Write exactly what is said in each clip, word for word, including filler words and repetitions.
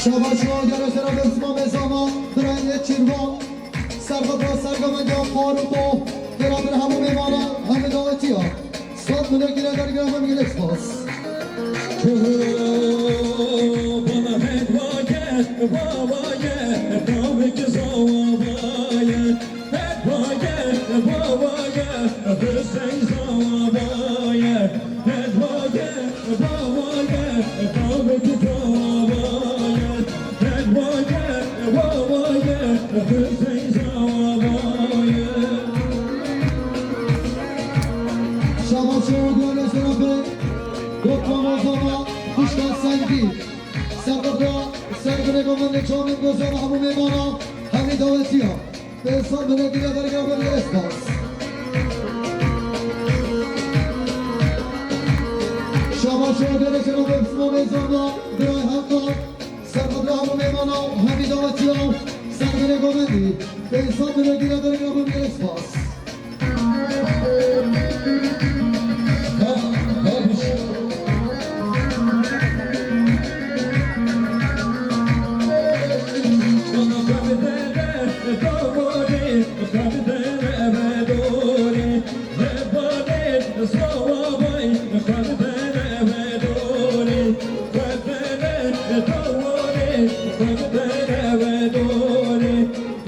Şabaş û gelek sera Dêrsimamê Zama, birayê Çîrvan, serxwe sergovendiya Farûko, beraber hemû mêvana, hemî dawetiya. Sed milekî re dergirê hemî gelek spas. Bana het vake, vavaye, tavik zavaye, het vake, vavaye, Hüseyin zavaye, het vake, vavaye, tavik zavaye, het vake, vavaye, Hüseyin zavaye. Şabaş û gelek sera Dêrsimamê Zama, kuşta Sengî. Serxwe, serxwe govendê çavên gozan hemû mêvana, hemî dawetiya. Pênc sed milekî re dergirê hemî gelek spas. Şabaş û gelek sera Dêrsimamê Zama, birayê Hemdan. Serxwe hemû mêvana, hemî dawetiya. Serxwe govendî. Pênc sed milekî re dergirê hemî gelek spas.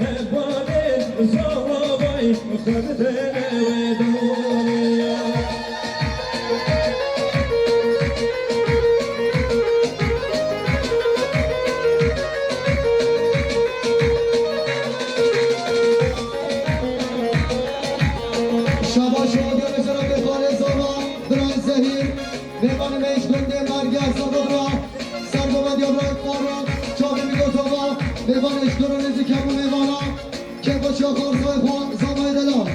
Hevalê, hevalê, xwe bidene wê doniya. Şabaş û gelek sera Bêxalê Zama, birayê Zehîr. Mêvanê me ji gundê Mergê Serxwe ra, sergovendiya birayê Farûk, çavê Mîgotova, mêvanê ji dûr û nêzîk hemû mêvana, kêfa şaxar zayê xwe, Zamayê delal.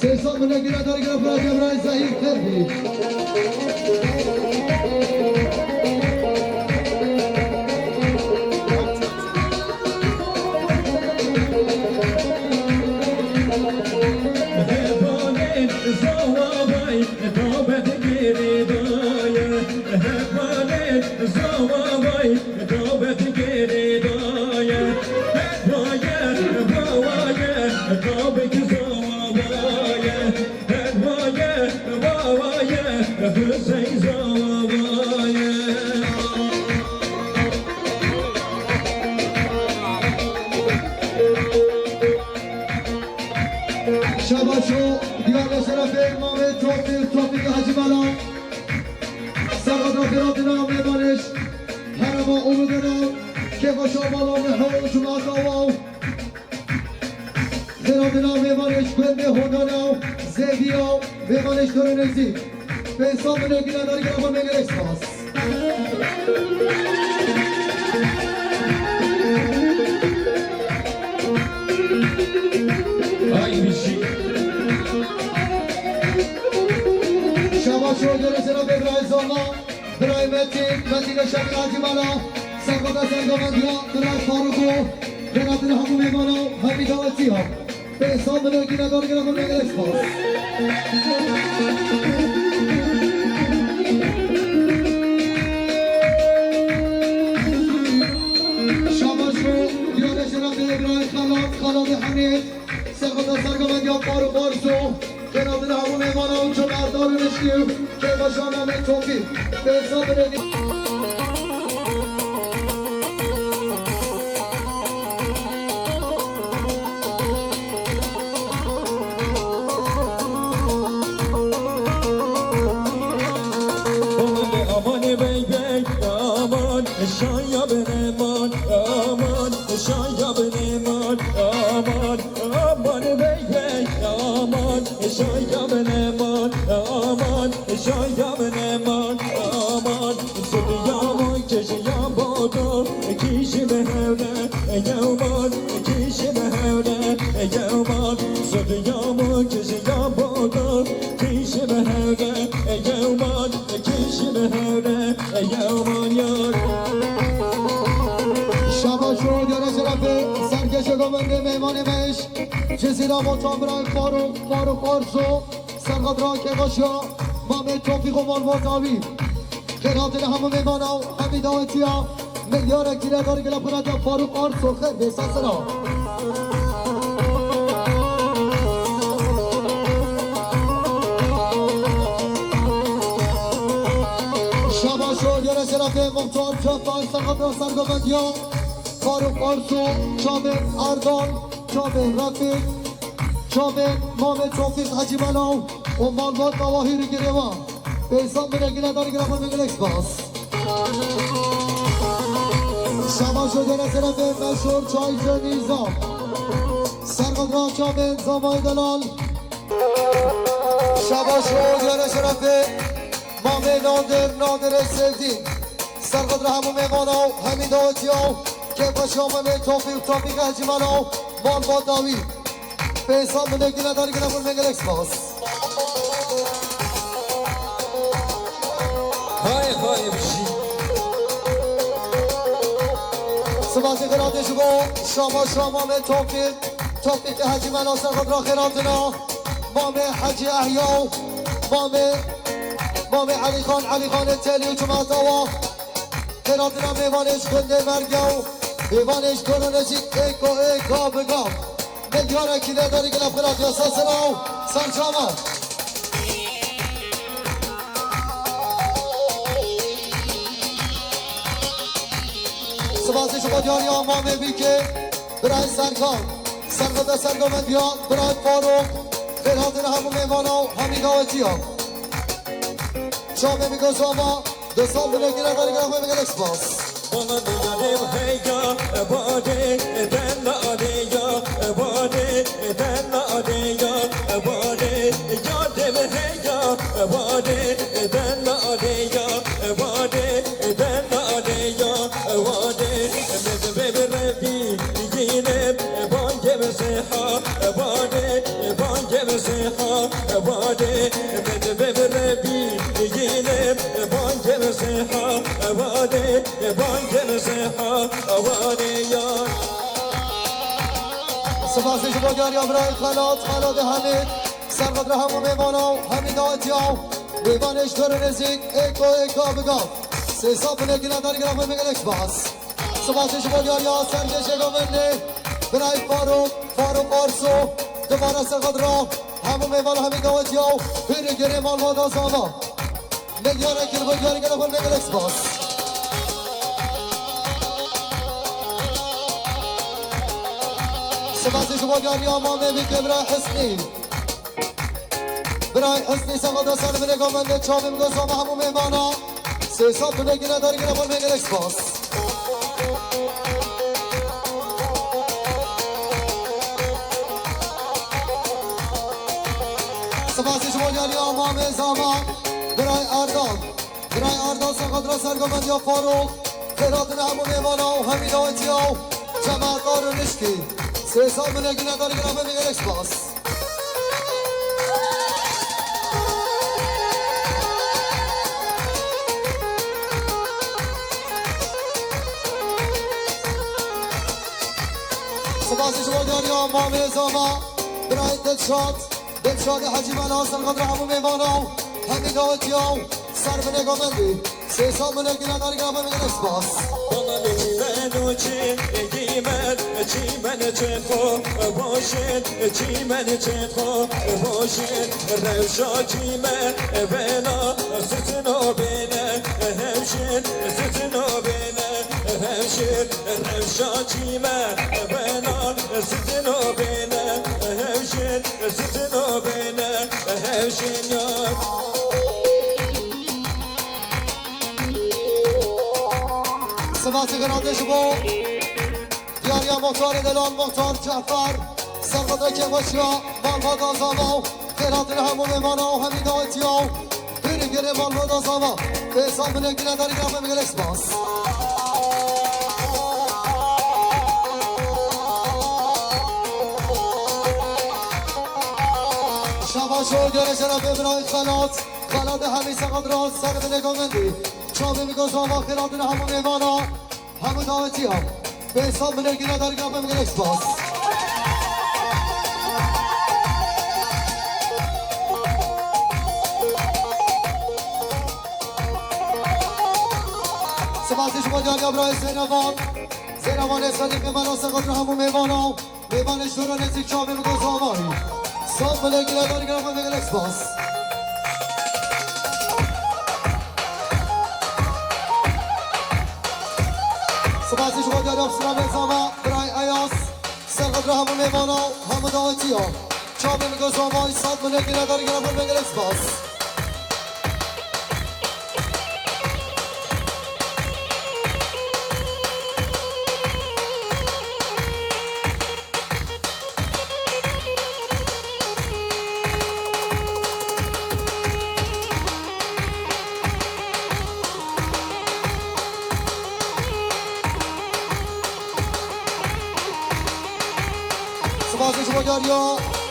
Sê sed milekî re dergirê birayê Zehîr Xêrbî. Hevalê, zawa vay, Dabet girêdaye, hevalê, zawa vay, dabet girêdaye. Hevaye, hevaye, dabek zawa vaye. Hevaye, hevaye, Hüseyin zawa vaye. Şabaş û diyar li şerefê Mamê Tofîq, Tofîq Hacî Mela. Serxwe ra xêratina mêvanê ji herêma Uludere, kêfa şaxar mala Miho û cemaeta wa. Xêratina mêvanê ji gundê Hodana, Zêdiya, mêvanê ji dûr û nêzîk. Pênc sed milekî re dergirê xwe hemî gelek spas. Ay bişî. Şabaş û gelek sera Bêxalê Zama, birayê Metîn, Metîn Şevî Hacî Mela, serxwe sergovendiya, birayê Farûko, xêratina hemû mêvana, hemî dawetiya. Pênc sed milekî re dergirê xwe hemî gelek spas. Şabaş û diyar li şerefê birayê Xelat, Xelatê Hemîd. Serxwe sergovendiya Farûk Arzu. Xêratina hemû mêvana û cemaeta rûniştî û kêfa şaxar Mamê Tofîq. Pênc sed milekî. Aman, aman, bey, bey, aman, şaya bineman, aman, şaya bineman, aman, aman, bey, bey, aman, şaya bineman, aman, şaya bineman, aman. Zodiya min kişiya bodo, kîşî bi hewle, yewman, kîşî bi hewle, yewman. Zodiya min kişiya bodo, kîşî bi hewle, yewman, kîşî bi hewle, yewman yar. Şabaş û diyar li şerefê serkêşê govendê mêvanê me ji Cizîra Botan birayê Farûk, Farûk Arzu. Serxwe ra kêfa şaxar Mamê Tofîq û malbata wî. Xêratina hemû mêvana û hemî dawetiya. Milyara kîle dar gila xwe radiya Farûq Arso xêr bê sasira. Şabaş û diyara şerefê Muxtar Cefar Serxat ra sergovendiya Farûq Arso, çavên Erdan, çavên Refîq, çavên Mamê Tofîq Hecî Melaw û malbat Dawahî ri girêwa. Pêsan binekî ne dar gila xwe min gelek spas. Şabaş û diyara şerefê meşhûr çaycı Nîzam. Serxat ra çavên Zamay Delal. Şabaş û diyara şerefê Mamê Nadir, Nadir Sevdî. Serxat ra hemû mêvana û hemî dawetiya û kêfxweşiya Mamê Tofîq, Tofîq Hecî Melaw, malbat dawî. Pêsan binekî ne dar gila xwe min gelek spas. Hay hay bijî. Sibasê xêratê ji bo şama şama me Tofîq, Tofîq Hecî Melaw Serxat ra xêratina. Mamê Hecî Ehya û Mamê, Mamê Elî Xan, Elî Xanê Telî û cemaeta wa. Xêratina mêvanê ji gundê Merge û mêvanê ji Doronejî êko êka bi gav. Milyarekî lê darî gila xwe radiya sasira û serçava. Sibasê ji bo diyariya Mamê Bîkê, birayê Serkan, serxweda sergovendiya, birayê Farûq, xêrhatina hemû mêvana û hemî dawetiya. Çavê Mîko Zama, Dosan binekî ne darî gila xwe min gelek spas. Bana diyarê heya, badê, dellalê ya, badê, dellalê ya, badê, ya dem heya, badê, dellalê ya, badê, dellalê ya, badê, me divê bi rebî, yîne, bangê bi seha, badê, bangê bi seha, badê, me divê bi rebî, yîne, bangê bi seha, badê, bangê bi seha, badê ya. Sibasê ji bo diyariya birayê Xelat, Xelatê Hemîd, serxwedra hemû mêvana û hemî dawetiya û mêvanê ji dor û nêzîk êko êka bigav. Sê sed binekî ne darî gila xwe min gelek spas. Sibasê ji bo diyariya serkêşê govendê, birayê Farûq, Farûq Arso, dubare serxwedra hemû mêvana hemî dawetiya û hûrê girê malbata Zama. Milyara kî li bo diyarî gela xwe min gelek spas. Sibasê ji bo diyariya Mamê Bîkê birayê Hisnî. Birayê Hisnî serxwedra ser binêka mendê çavê min dosa me hemû mêvana. Sê sed binekî ne darî gela xwe min gelek spas. Sibasê ji bo diyariya Mamê Zama, birayê Erdal. Birayê Erdal serxwedra sergovendiya Farûq, xêrhatina hemû mêvana û hemî dawetiya û cemaeta Ronişkî. Sê sed binekî ne darî gela xwe min gelek spas. Sibasê ji bo diyariya Mamê Zama, birayê Dilşad. Dilşadê Hecî Mela serxwedra hemû mêvana û hemî dawetiya û ser binêka mendê. Sê sed binekî ne darî gela xwe min gelek spas. Bana çimen û çi, çimen, çimen çi xo, boşin, çimen çi xo, boşin, rewşa çime, bela, sitino bêne, hewşin, sitino bêne, hewşin, rewşa çime, bela, sitino bêne, hewşin, sitino bêne, hewşin ya. Sibasê xêratê ji bo diyariya Muxtarê Delal, Muxtar Cafer, serxwedra kêfxweşiya malbata Zama û xêrhatina hemû mêvana û hemî dawetiya û hûrê girê malbata Zama. Pêsan binekî ne darî gela xwe min gelek spas. Şabaş û diyarê şerefê birayê Xelat, Xelatê hemî serxwedra ser binêka mendê. Çavê Mîko Zama xêrhatina hemû mêvana, hemû dawetiya. Pêsan binekî ne darî gela xwe min gelek spas. Spasî ji bo diyariya birayê Zeynevan. Zeynevan Esvedî, mêvana seqet re hemû mêvana. Mêvanê ji dora nêzîk çavê min goz avayî. Saf milê girêdar girêdar gelek spas. Spasî ji bo diyariya Sima Mêzama, birayê Eyas. Seqet re hemû mêvana, hemû dawetiya. Çavê min goz avayî, saf milê girêdar girêdar gelek spas. Spasê ji bo diyariya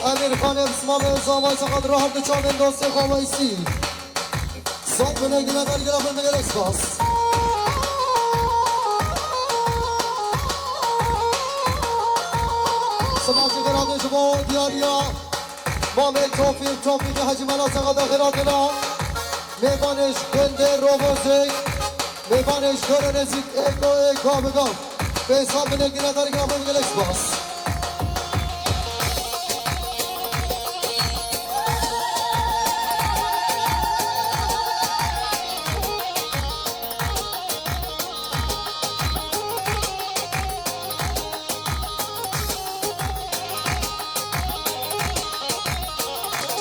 Emîr Xanê Bismalê Zavay seqet re hevdu çavên dostê xwe Weysî. Saf milê girêdar girêdar gelek spas. Spasî girêdayî ji bo diyariya Mamê Tofîq, Tofîqê Hecî Mela seqet re xêr hatine. Mêvanê ji gundê Rovozê, mêvanê ji dora nêzîk Eko Eko Bigav. Pêsa binê girêdar girêdar gelek spas.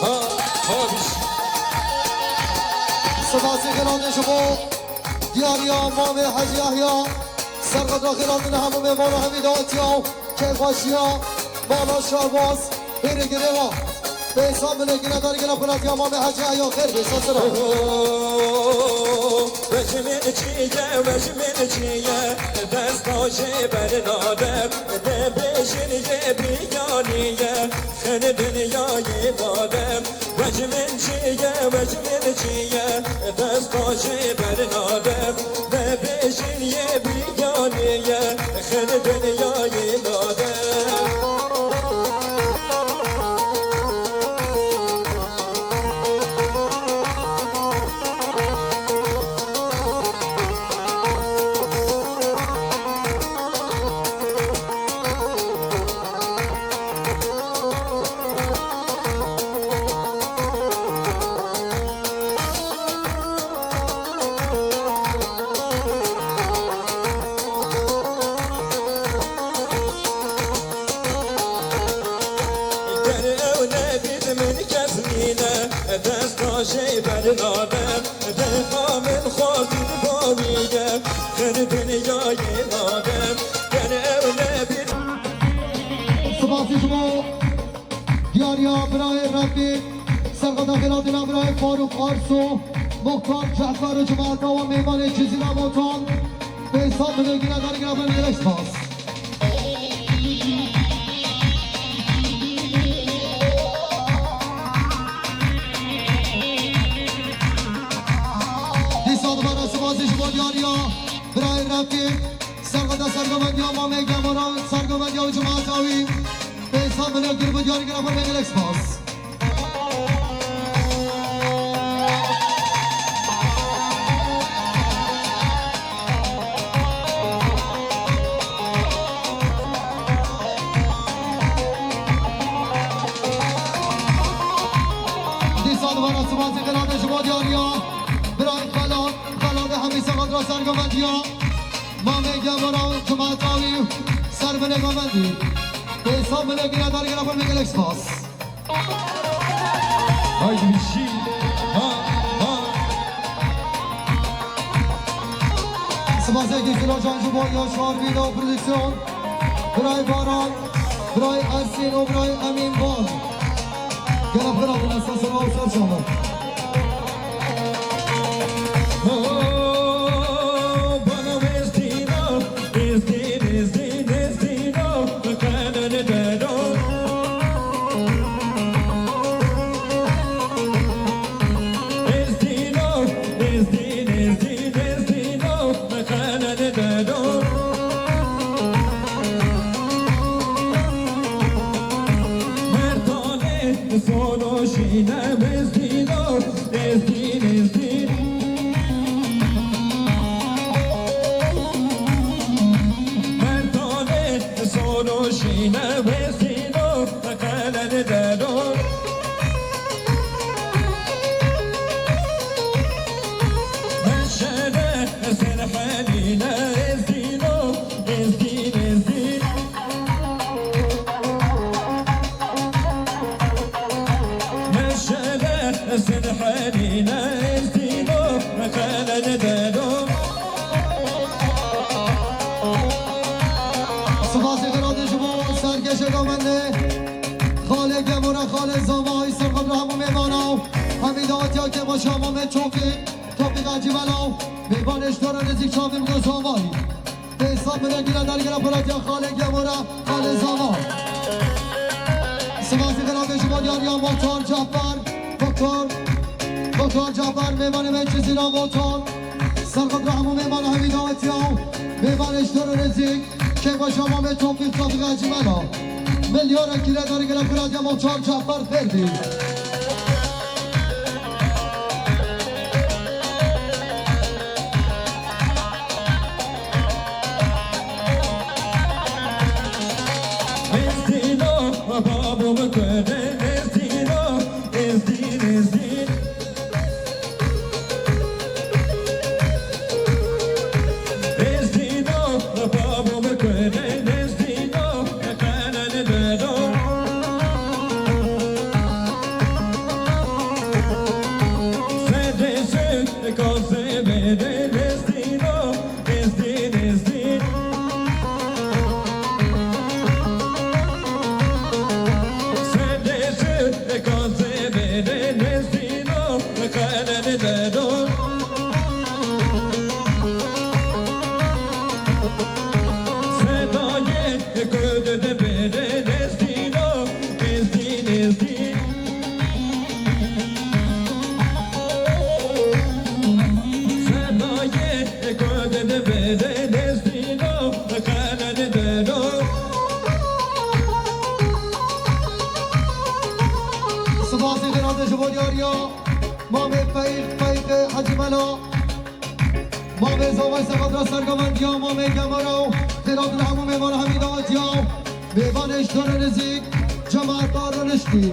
Ha, ha, biş. Spasî xêr hatine ji bo diyariya Mamê Hecî Yahya. Serqet re xêr hatine hemû mêvana hemî dawetiya. Kêfxweşiya mala Şahbaz, hêrê girêwa. Pêsa milê girêdar girêdar xuratiya Mamê Hecî Yahya xêr bê, sesira. Vejimên çiye, vejimên çiye, desta jê bernade, dibêjin yê bîyanî ye, xêr dinyayê dade. Vejimên çiye, vejimên çiye, desta jê bernade, dibêjin yê bîyanî ye, xêr dinyayê dade. Ger ew nebît min kes nîne, desta jê bernade, defa min xwazî bavî ye, xêr dinyayê nade. Ger ew nebît. Spasî ji bo diyariya birayê Refîk, serqeta xêratina birayê Farûk Arso, Muxtar Cefar û cemaeta wan mêvanê Cizîra Botan, pêsa milê girêdar girêdar gelek spas. Dîsa dubare spasî ji bo diyariya birayê Refîk, serqeta sergovendiya Mamê Gemara, sergovendiya û cemaeta wî, pêsa milê girêdar girêdar gelek spas. Dîsa dubare spasî xêr hatine ji bo diyariya birayê Xelat, Xelatê hemî seqet re sergovendiya Mamê Gemara û cemaeta wî ser milê govendî. Pêsa milê girêdar girêdar gelek spas. Haydi bir şey. Ha, ha. Spasê Gifilo Can ji bo Yaşar Video Prodüksiyon. Birayê Baran, birayê Ersîn û birayê Emîn Bal. Gelek xêr hatine, ser serê we û ser çava. Solo şîne bezdîna. Sibasê xêratê ji bo serkêşê gamendê, xalê Gemora, xalê Zama, serxwe bi hemû mêvana û hemî dawetiya kêmaşa Mamê Tofîq, Tofîq Hecî Mela û mêvanê ji dor û nêzîk çavê min Zamayî. Tê sab bine gile dergire piratiya xalê Gemora, xalê Zama. Sibasê xêratê ji bo diyariya Moxtar Cafer, Doktor, Doktor Cafer, mêvanê me Cizîra Moxtar. Serxwe bi hemû mêvana hemî dawetiya û mêvanê ji dor û nêzîk, kêmaşa Mamê Tofîq, Tofîq Hecî Mela. Milyara gile dergire piratiya Moxtar Cafer fêr bî. Êzdîno, babo min kurdê, Êzdîno, Êzdîn, Êzdîn. Êzdîno, babo min kurdê, Êzdîno, qelen dero. Sedê sê, kozê bêdê, Êzdîno, Êzdîn, Êzdîn. Sedê sê, kozê bêdê, Êzdîno, qelen dero. Sedayê ku di dibêrê Êzdîno, Êzdîn, Êzdîn. Sedayê ku di dibêrê Êzdîno, qelen dero. Sibasê xêratê ji bo diyariya Mamê Feyq, Feyqê Hecî Mela. Mamê Zavay Sexadra sergovendiya, Mamê Gemara û xêrat li hemû mêvan hemî dawetiya û mêvanê ji dor û nêzîk cemaeta rûniştî.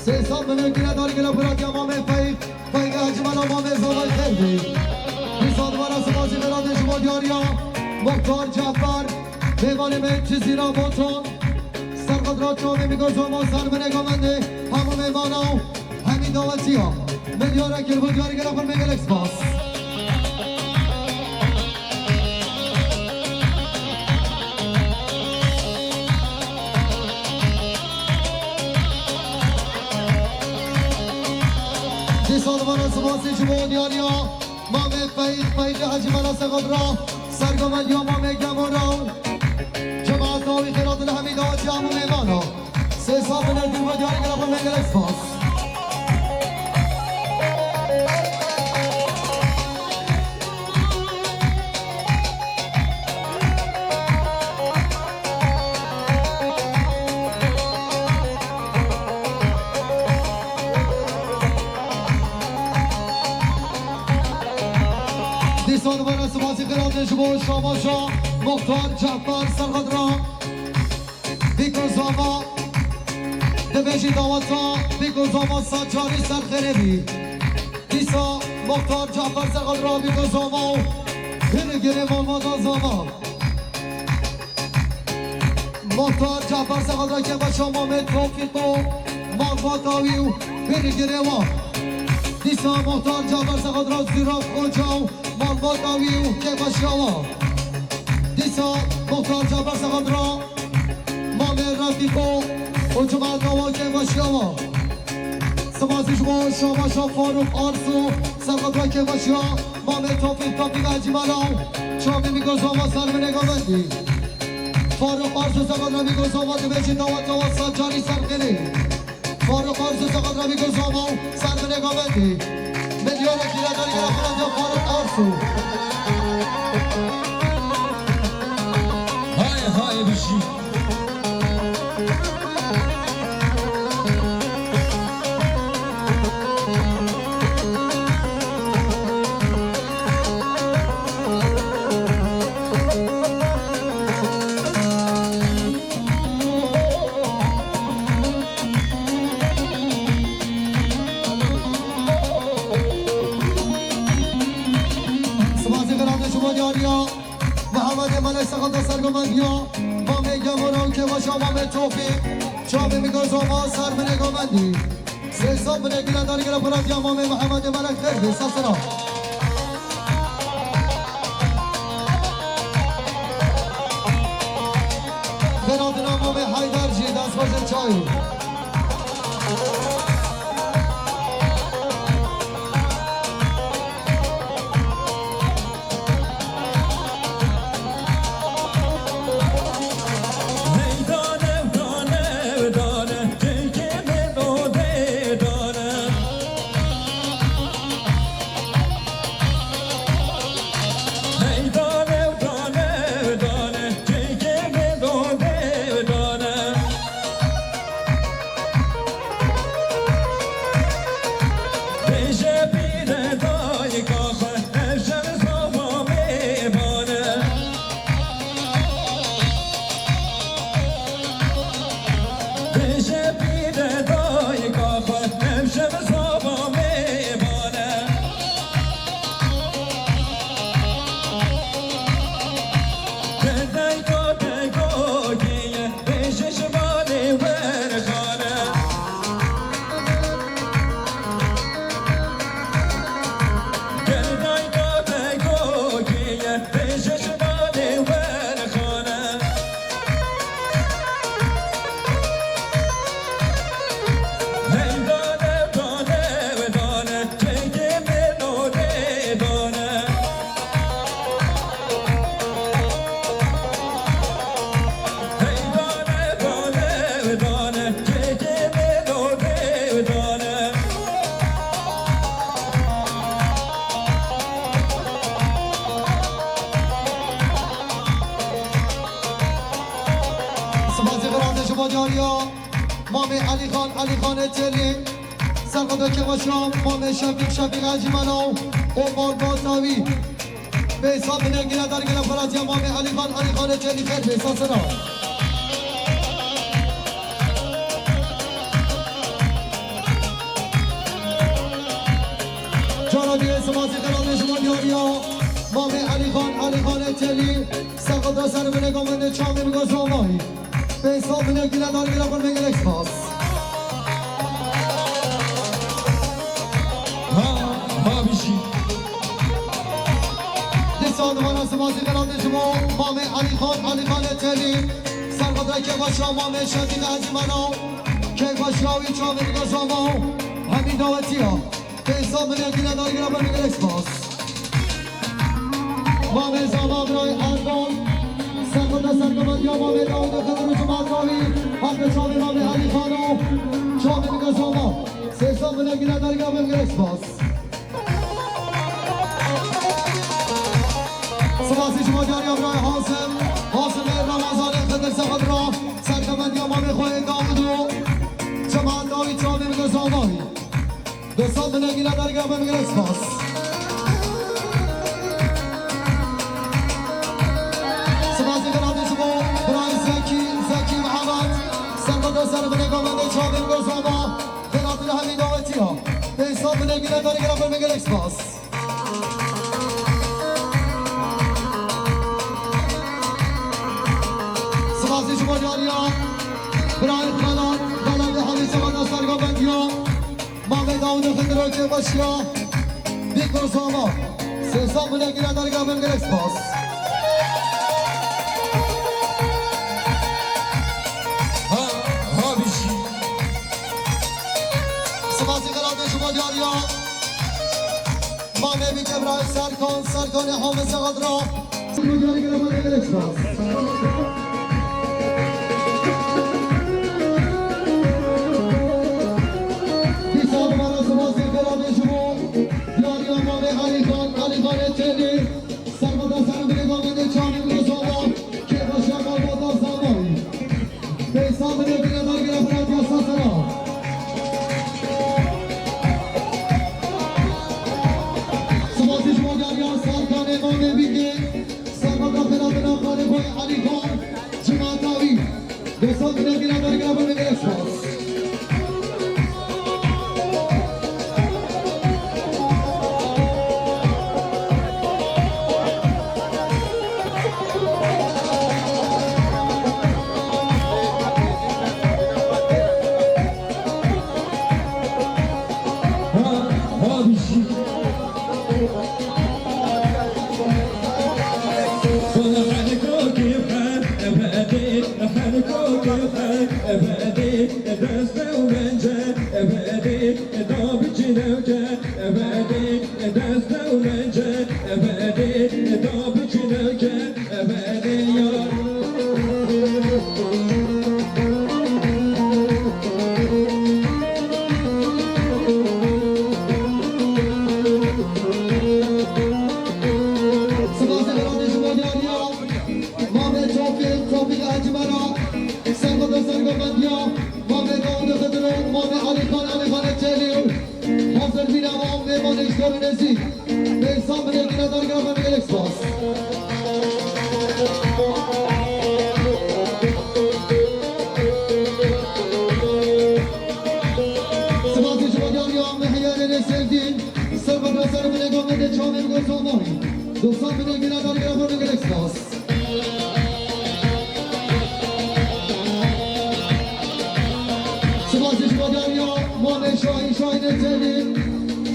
Sê sed milyon gile darî gile piratiya Mamê Feyq, Feyqê Hecî Mela, Mamê Zavay xêr bî. Dîsa dubare sibasî xêratê ji bo diyariya Muxtar Cafer, mêvanê me Cizîra Botan. Serxadra çavê Mîko Zama û ser binê gamendê hemû mêvana û hemî dawetiya. Milyara kir bo diyarî gelek xwe me gelek spas. Dîsa li vana sibasê ji bo diyariya Mamê Feyq, Feyqê Hecî Mela Sexadra, sergovendiya Mamê Gemora û cemaeta wî xêrat li hemî dawetiya hemû mêvana. Sê sal bi nerdîn ve diyarî gelek xwe me gelek spas. Dîsa dubare sibasî xêratê ji bo şabaşa Muxtar Cafer Serxadra. Bîko Zava, dibêjî daweta Bîko Zava sed carî ser xêrê bî. Dîsa Muxtar Cafer Serxadra Bîko Zava û hingirê malbata Zava. Muxtar Cafer Serxadra kêbaşa Mamê Tofîq û malbata wî û hingirê wan. Dîsa Muxtar Cafer Serxadra Zîraf Xoca û malbata wî û kêbaşiya wan. Dîsa Muxtar Cafer Serxadra Mamê Refîqo û cemaeta wan kêbaşiya wan. Sibasî ji bo şabaşa Farûq Arsu, Serxadra kêbaşiya Mamê Tofîq, Tofîq Hecî Mela û çavê Mîko Zava ser binê gamendî. Farûq Arsu, Serxadra Mîko Zava dibêjî daweta wan sed carî ser xêrê. Farûq Arsu, Serxadra Mîko Zava û ser binê gamendî. Milyonekî re darî gele xelat ya Farûq Arsu. Hay hay bijî. Sibasî xelatê ji bo diyariya Mihemedê Melek Sexada sergovendiya Mamê Gemora û kêbaşa Mamê Tofîq, çavê Mîko Zava ser binê gamendî. Sê sed binekî ne dargera Piratiya Mamê Mihemedê Melek xêr bê, sesina. Xêratina Mamê Heyder jî dest xweş e çayê. Spasî xwe ji bo diyariya Mamê Elîxan, Elîxanê Çelî. Serqoda Kevaşa, Mamê Şefîq, Şefîq Hecî Melaw û Mal Batawî. Pêsa binekî ne dargîna Piratiya Mamê Elîxan, Elîxanê Çelî xêr bê, sesina. Cara diyê spasî xelatê ji bo diyariya Mamê Elîxan, Elîxanê Çelî. Serqoda ser bineka min de çavê min gozo mayî. Pêsa binekî ne dargîna xwe me gelek spas. Ha, ha bijî. Dîsa dubare spasî xelatê ji bo Mamê Elîxan, Elîxanê Çelî. Serqoda Kevaşa Mamê Şefîq Hecî Melaw. Kevaşa wî çavê min gozo ma. Hemî dawetiya. Pêsa binekî ne dargîna xwe me gelek spas. Mamê Zama birayê Erdal, serqoda serqoda diya Mamê Dawûdê Xidr û cemaeta wî, heke çavê Mamê Elîxan û çavê min gozo ma. Pêsa binekî ne dargîna xwe me gelek spas. Spasî ji bo diyariya birayê Hasim, Hasimê Ramazanê Xidr Sexd ra, serqoda diya Mamê xwe yê Dawûd û cemaeta wî çavê min gozo ma. Dê sed binekî ne dargîna xwe me gelek spas. Spasî xelatê ji bo birayê Zekî, Zekî Mihemed. Serqoda ser bineka min de çavê min gozo ma. Xelatê hemî dawetiya. Dê sed binekî ne dargîna xwe me gelek spas. Spasî ji bo diyariya birayê Xelat, Xelatê hemî serqoda serqoda bendiya. Mamê Dawûdê Xidr û Kevaşa, Bîk û Zama. Sê sed binekî ne dargîna xwe me gelek spas. Ha, ha bijî. Spasî xelatê ji bo diyariya Mamê Bîkê birayê Serkan, Serkanê Hamê Sexd ra. Dîsa dubare spasê xelatê ji bo diyariya Mamê Elîxan, Elîxanê Çelî. Serqoda ser bineka min de çavê min gozo ma. Kevaşa Malbata Zamayî. Pêsa binekî ne dargîna Piratiya sesina. Spasî ji bo diyariya Serkanê Mamê Bîkê, serqoda xelatê Xalê Xweyê Elîxan, cemaeta wî. Dê sed binekî ne dargîna xwe me gelek spas. Ebedê dest ew mence, ebedê da biçînewke, ebedê dest ew mence, ebedê da biçînewke, ebedê ya. Spas û beramê ji bo diyariya. Mamê Tofîq, Tofîq Ecmera, sergoda sergomendiya, Mamê Dawûdê Xidir û Mamê Alî Xan, Alî Xanê Çelî û hazir bîne wan mêvanê ji dor û nêzîk. Bêsan binê gîne dar giravan gelek spas. Spas û ji bo diyariya Mehiyarê Nêsevdîn, sergoda sergomendiya Mamê de çavên gozonayî. Dosan binê gîne dar giravan gelek spas. Spas ji bo diyariya Mamê Şahî, Şahînê Çelî,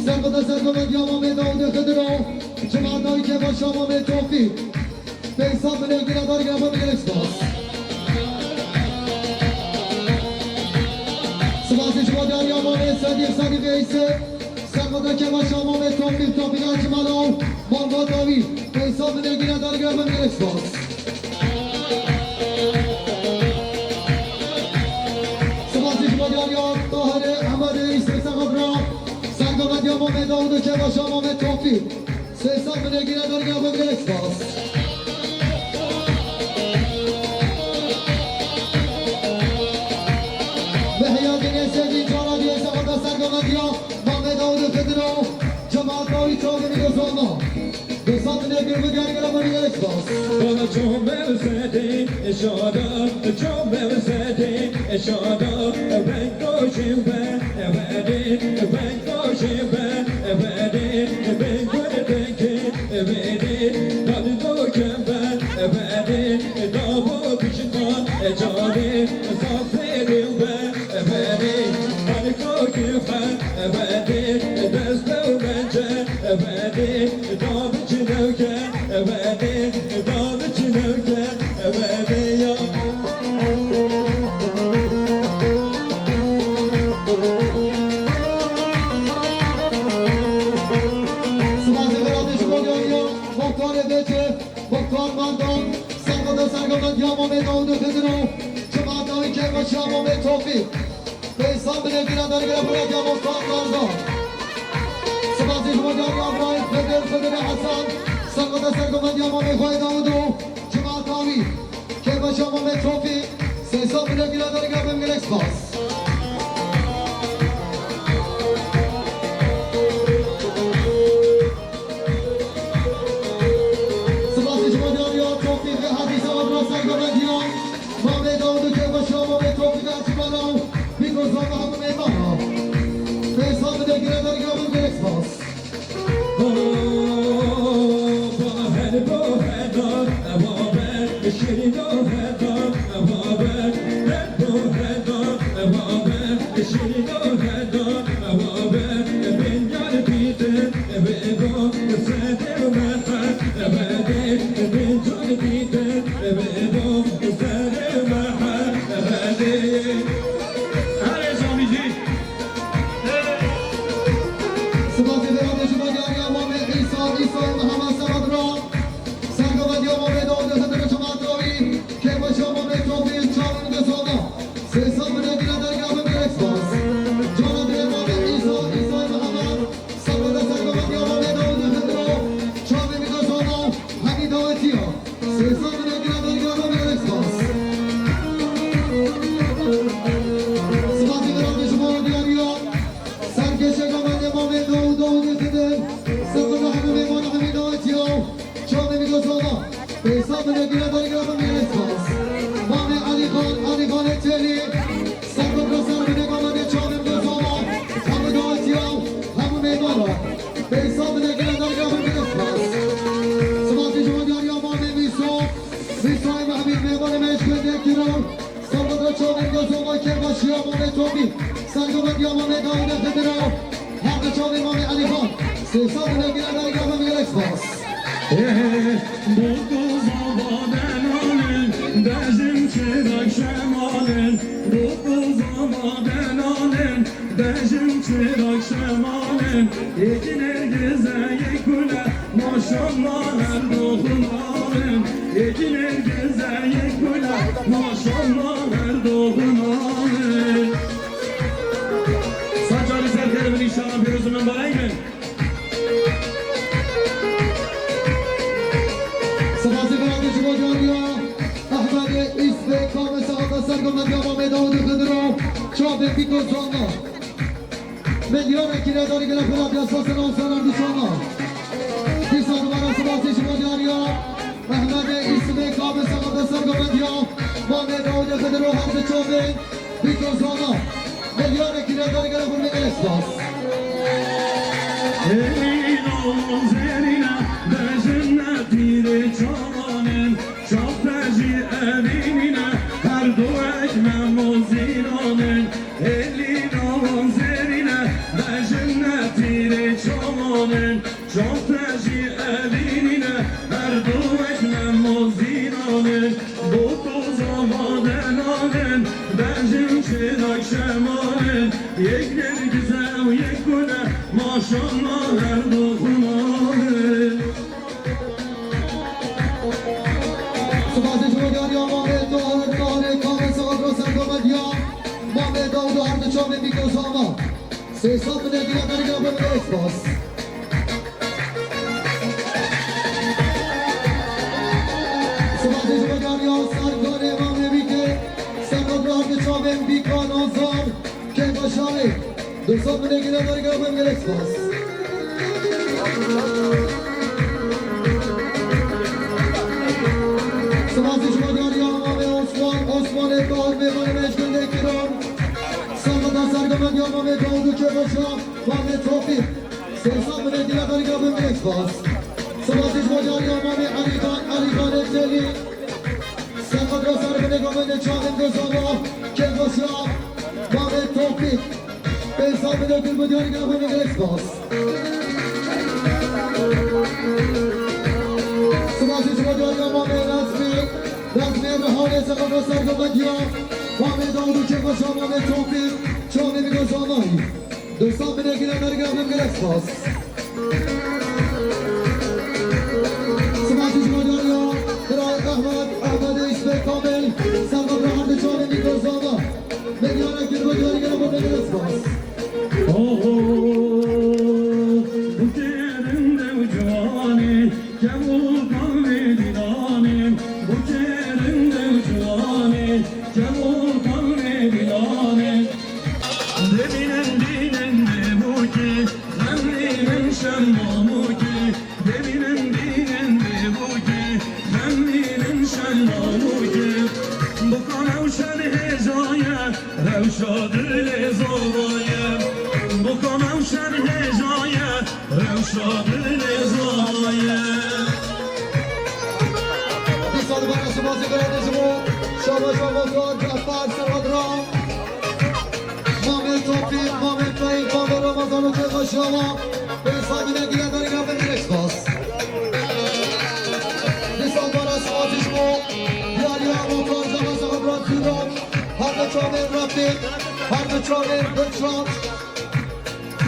sergoda sergomendiya Mamê Dawûdê Xidir û cemaeta wî kêvaşa Mamê Tofîq. Bêsan binê gîne dar giravan gelek spas. Spas ji bo diyariya Mamê Sedîq, Sedî Veysê, sergoda kêvaşa Mamê Tofîq, Tofîq Ecmela û malbata wî. Bêsan binê gîne dar giravan gelek spas. Spas ji bo diyariya Tahirê Ehmedê Îsê Sexadra, sergomendiya Mamê Dawûdê kêvaşa Mamê Tofîq. Sêsan binê gîne dar giravan gelek spas. Mehiyarê Nêsevdîn cara diyê sergoda sergomendiya Mamê Dawûdê Xidir û cemaeta wî çavên gozonayî. Bêsan binê gîne dar giravan gelek spas. Bana çomel sedê şada, çomel sedê şada, ben koşim be, ebedê, ben koşim be, ebedê, ben gördeki, ebedê, ben koşim be, ebedê, dabo kişkan, ecadê, zaferim be. Ebedê, harika kêfe, ebedê, dest ew mence, ebedê, da biçînewke, ebedê, da biçînewke, ebedê ya. Spas û beramê ji bo diyariya Muxtarê Bêçe, Muxtar Merdan, sergoda sergomendiya Mamê Dawûdê Xidir û cemaeta wî kêvaşa Mamê Tofîq. Bêsan binê gîne dar giravan gelek spas. Spas ji bo diyariya Îbrahîm Xidir, Xidirê Hesen, sergoda sergomendiya Mamê xwe Dawûd û cemaeta wî. Kêvaşa Mamê Tofîq, sêsan binê gîne dar giravan gelek spas. Spas ji bo diyariya Tofîqê Hecî Sexadra, sergomendiya Mamê Dawûdê kêvaşa Mamê Tofîq Ecmela û Mîkrosoft hemû mêvana. Bêsan binê gîne dar giravan gelek spas. Baher baher da, baber şirîn da, da, baber. Baher da, baber şirîn da, da, baber. Benyar bîte, bêdo, sedê mehe, ebedê, benyar bîte, bêdo, sedê mehe, ebedê. Allez, en musique. Spas û beramê ji bo diyariya Mamê Îsa, Îsayê Mihemed Sexadra, sergomendiya Mamê Dawûdê Xidir û cemaeta wî, kêvaşa Mamê Tofîq, çavên gozonayî. Sêsan binê gîne dar giravan gelek spas. Cara diyê Mamê Îsa, Îsayê Mihemed, sergoda sergomendiya Mamê Dawûdê Xidir û çavên gozonayî û hemî dawetiya. Sêsan binê gîne dar giravan gelek spas. Spas û beramê ji bo diyariya serkêşa gomanê Mamê Dawûd, Dawûdê Xidir, sergoda hemû mêvana, hemî dawetiya û çavên gozonayî. Bêsan binê gîne dar giravan gelek spas. Mamê Elî Xan, Elî Xanê Çelî, sergoda ser binê gomanê, çavên gozonayî, hemû dawetiya û hemû mêvana. Bêsan binê gîne dar giravan gelek spas. Spas ji bo diyariya Mamê Mîso, Mîsoyê Mehmîd, mêvanê me ji gundê Kiro, sergoda çavên gozonayî, kêvaşiya Mamê Tofîq, sergomendiya Mamê Dawûdê Xidir û her du çavên Mamê Elî Xan. Sêsan binê gîne dar giravan gelek spas. Bokuz baba denanin, dejim çêdak şemal. Yekî nergize yek gule, maşallah her doxunan. Yekî nergize yek gule, maşallah her doxunan. Sacarî serkevin, înşallah pîroz û membarek bin. Spasî biratê ji bo diyariya Ehmedê Îsbê Kamê Saeta Sergo Medya Mamê Dawidê Xidiro Çavê Bîko Zana. Milyorekî nedarî gele xwe radiya sosina û senar dişana. Dîsa dubare spasî ji bo diyariya Ehmedê Îsbê Kamê Saeta Sergo Medya Mamê Dawidê Xidiro her di çavê Bîko Zana. Milyorekî nedarî gele xwe radiya spas. Ey navon zerîne, bejin ne pîrê çawanin, çape jî evînîne, her du wek mem û zînanin. Hêlî navon zerîne, bejin ne pîrê çawanin, çape jî evînîne, her du wek mem û zînanin. Bo toza madenanin, bejin çênak şemanin. Yek nergize û yek gule, maşallah her doxunanin. Spasê ji bo diyariya Mamê Tahir, Tahirê Kamê Saeta Sergo Medya Mamê Dawid û her du çavê Bîko Zana. Sê sed milê gîne dergîna xwe bide spas. Spasê ji bo diyariya Serdarê Mamê Bîkê, Serdarê her du çavên Bîka Nazar, Keyfa Şalê. Du sed milê gîne dergîna xwe bide spas. Spasê ji bo diyariya Mamê Osman, Osmanê Tahir, mêvanê me ji gundê Kiran. Serdarê Sergo Medya Mamê Dawid û Keyfa Şa, Mamê Tofîk. Sê sed milê gîne dergîna xwe bide spas. Spasê ji bo diyariya Mamê Elî Xan, Elî Xanê Telî. Serdarê Sergo Medya Mamê Çavên Gozana, Keyfa Şa, Mamê Tofîk. Pênc sed milê gîne dergîna xwe bide spas. Spasê ji bo diyariya Mamê Nezmî, Nezmî Rihanê Serdarê Sergo Medya Mamê Dawid û Keyfa Şa, Mamê Tofîk, çavê Bîko Zanayî. Du sed milê gîne dergîna xwe bide spas. Spasê ji bo diyariya Birayê Ehmed, Ehmedê Îsbê Kamil, Serdarê her du çavên Bîko Zana. Milyorekî ji bo diyarî gele xwe bide spas. Oho, bu kerinde ciwanê, kevo kalbê dilanê, bu kerinde ciwanê, kevo kalbê dilanê. Demînin dînin demûkê, xemlînin şemamûkê. Demînin dînin bêbûkê, xemlînin şemamûkê. Bokan ew şer hêjaye, rewşa dilê zavaye. Bokan ew şer hêjaye, rewşa dilê zavaye. Dîsa dubare spasî biratê ji bo şabaşa Motor Cafer Serhadra. Mamê Topî, Mamê Tayî, Mamê Ramazan û Kêfa Şawa. Pênc sed milê gîne dergîna xwe bide spas. Dîsa dubare spasî ji bo diyariya Motor Cafer Serhadra Zîrok. Her du çavên Refîq, her du çavên Dilşad.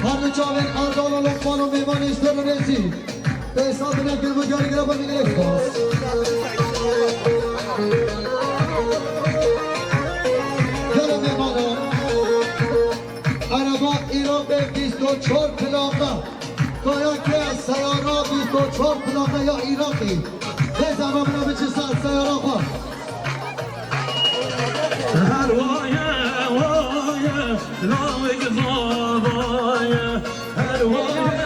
Her du çavên Erdal û Lokman û mêvanê ji Derûnê jî. Pênc sed milê gîne dergîna xwe bide spas. Gelo mêvanan, ereba Îraqê bîst û çar plaka. Kaya ke seyara bîst û çar plaka ya Îraqê. Bêze me bine biçe ser seyara xwe. Her waye, waye, lawik zavaye. Her waye,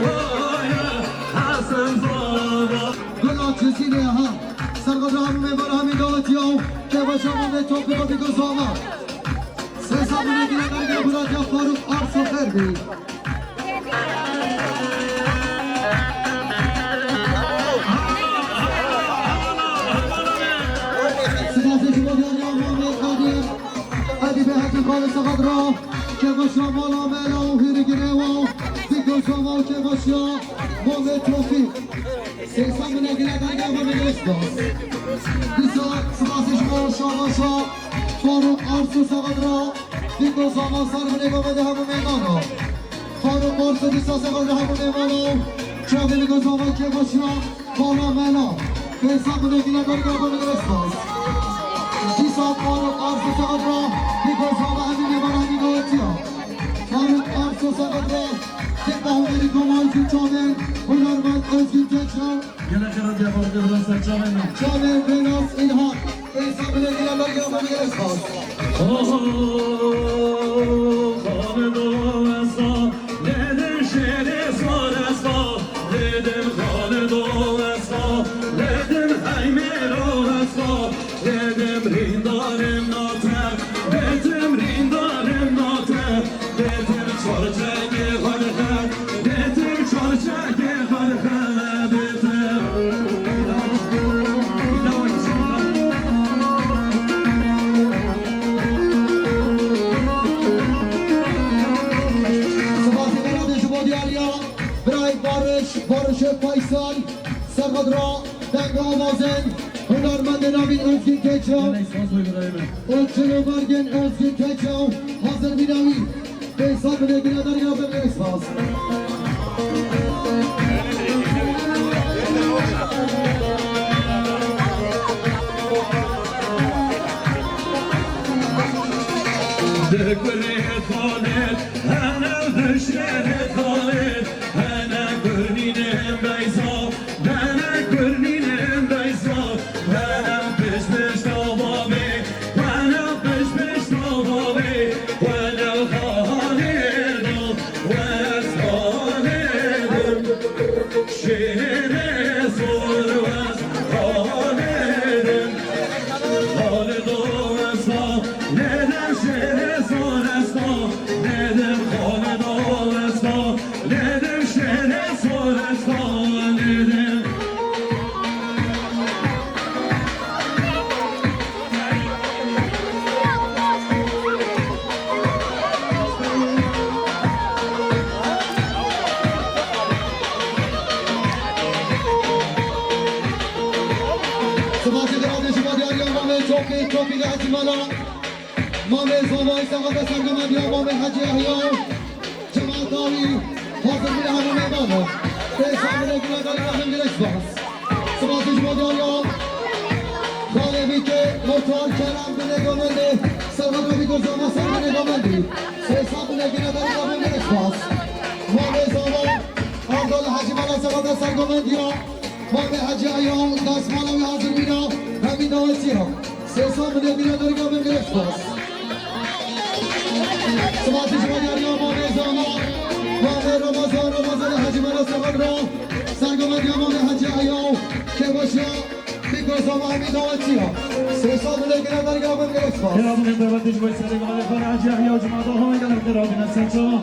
waye, Hesen zava. Gula Çizînê ha. Serxwe hemû mêvan hemî dawetiya û Kêfa Şawa Mamê Topî Bîko Zana. Sê sed milê gîne dergîna xwe bide Faruk Arso Xerbî. Spasê ji bo diyariya Mamê Qadir. Edîbê Hecî Xalid Sexadra. Kêfa Şawa mala mela û hîrî girê wa. Bîko Zana û Kêfa Şawa Mamê Tofî. Sê sed milê gîne dergîna xwe bide spas. Dîsa spasê ji bo şabaşa Faruk Arsu Sexadra. Bîko Zana ser milê xwe bide hemû mêvana. Faruk Arslan, dîsa sefer li hemû mêvanan. Çavê li gozava kêbaşiya Bala Mela. Pêsa binêkine berga xwe bigire spas. Dîsa Faruk Arslan sefer ra li gozava hemî mêvanan hemî dawetiya. Faruk Arslan sefer ra têpa hunerî Komal Çavên, hunermend Özgün Keço. Gelek radiya xwe bide ser çavên min. Çavên Rênas Îlhan. Pêsa binêkine berga xwe bigire spas. Oho, xalido esta, lêdim şêrê sor esta, lêdim xalido esta, lêdim heymêro esta, lêdim rîndarê nate, lêdim rîndarê nate. Bêtir çarçekê xwe dixe, bêtir çarçekê xwe dixe, bêtir. Spasî berê ji bo diyariya birayê Barış, Barış Faysal, Serhedra, Denga Amazên, hunermendê navîn Özgün Keço. Gelek spas bo birayê min. Û çilo bergên Özgün Keço, hazir bîne wî. Pêsa binêkine derga xwe bigire spas. Di kurê Xalid, hene di şêrê Xalid, hene kurnînên Beyza. Bana kurnînên Beyza, bana pişt pişta babê, bana pişt pişta babê, bana xalê do, wes xalê dim. Şêrê sor wes xalê dim. Xalê do wes xalê dim, şêrê sor wes xalê dim. Xalê do wes xalê Lêdim şêrê sor ez xalêdim. Sibasê xwe radê ji bo diyariya mamê Topî, Topî li Hecî Mela. Mamê Zomay, sexata sergomendiya mamê Hecî Yahya. Cemaeta wî, hazir bîne hemû mêvanan. Pêsa binêkine derga xwe bigire spas. Spas ji bo diyariya. Xalê Bîkê, Motor Kerem binêko mendî. Serhedra Bîko Zoma ser binêko mendî. Pêsa binêkine derga xwe bigire spas. Mamê Zoma, Erdal Hecî Mela sexata sergomendiya. Mamê Hecî Eyaw, destmala wî hazir bîne, hemî dawetiya. Sê sal binêkine derga xwe bigire spas. Spasî ji bo diyariya mamê Zana, mamê Ramazan, Ramazan Hecî Mela Sexad ra, sergomendiya mamê Hecî Eyaw, kêbaşiya Bîko Zama hemî dawetiya. Sê sal binêkine derga xwe bigire spas. Xêr hatî, dawetê ji bo serê Hecî Eyaw, cemaeta xwe gelek xêr hatîne ser çavan.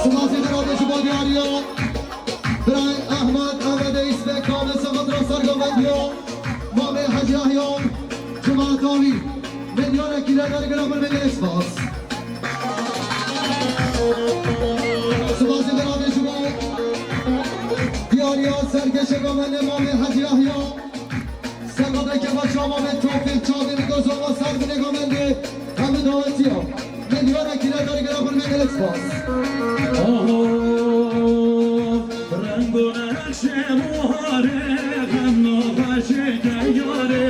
Spasî xwe radê ji bo diyariya birayê Ehmed, Ehmedê Îsbê Kamil Sexad ra sergomendiya mamê Hecî Yahya, cemaeta wî. Milyonek île dergira min, min gelek spas. Spasî xwe radê ji bo diyariya serkêşeka me lê mamê Hecî Yahya. Servadeke baş mamê Tofîk Çavê li Gozova ser binê gamendê hemî dawetiya. Milyonek île dergira min, min gelek spas. Oho, rengo neşe muharê, xemno xweşê teyarê,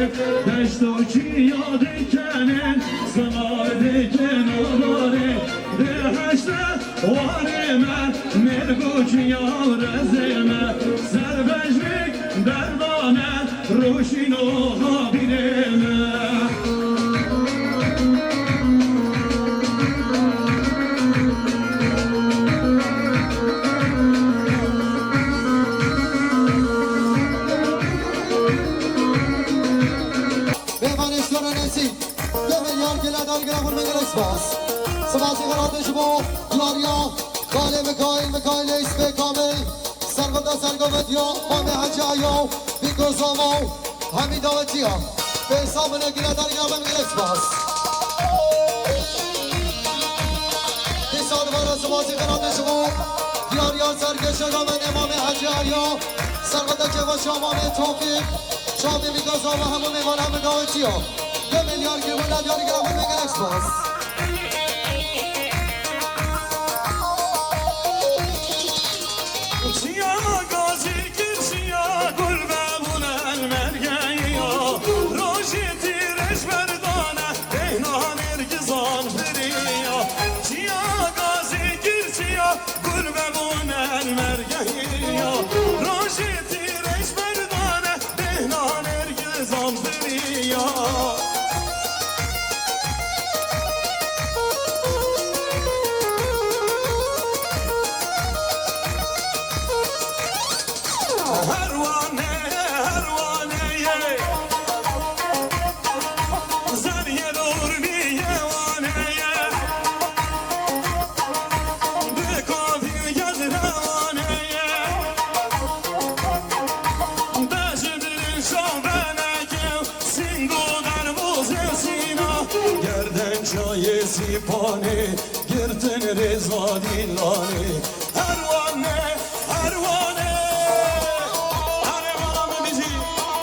deşt û çiya dikene, sima dike nadarê, bêheşte warê me, mêrgo çiya rezê me, serbejlik derdane, roşîno xabîrê me. Mêvanê Şora Nesî, demê yar gele dar gele xwe, min gelek spas. Spasî xwe radê ji bo diyariya Xalê Mikaîl, Mikaîlê Îspê Kamil, serveta sergovetiya, mamê Hecî Eyaw, Bîko Zama û hemî dawetiya. Pêsa binêkine derga xwe, min gelek spas. Dîsa dubare spasî xwe radê ji bo diyariya serkêşeka me lê mamê Hecî Eyaw, Serqeta kêfa şama me Tofîq, şamê Mîgozova hemû mêvan hemû dawetiya. Dê milyar girvan diyarî giraxê me gelek spas. Çiya gazî kir, çiya gul ve bûne el mergeya. Rojî tîreş berdane, bêhna nêrgizan biriya. Çiya gazî kir, çiya gul ve bûne el mergeya. Rojî tîreş berdane, bêhna nêrgizan biriya. Her wane, her wane ye. Zerye dor bî ye wane ye. Bi kafî gez re wane ye. Bejibrin şaveneke, sîngo derbozê sîna. Gerden çayê sîpanê, girtin rêza dîlanê. Her wane, her wane. Her wane bijî.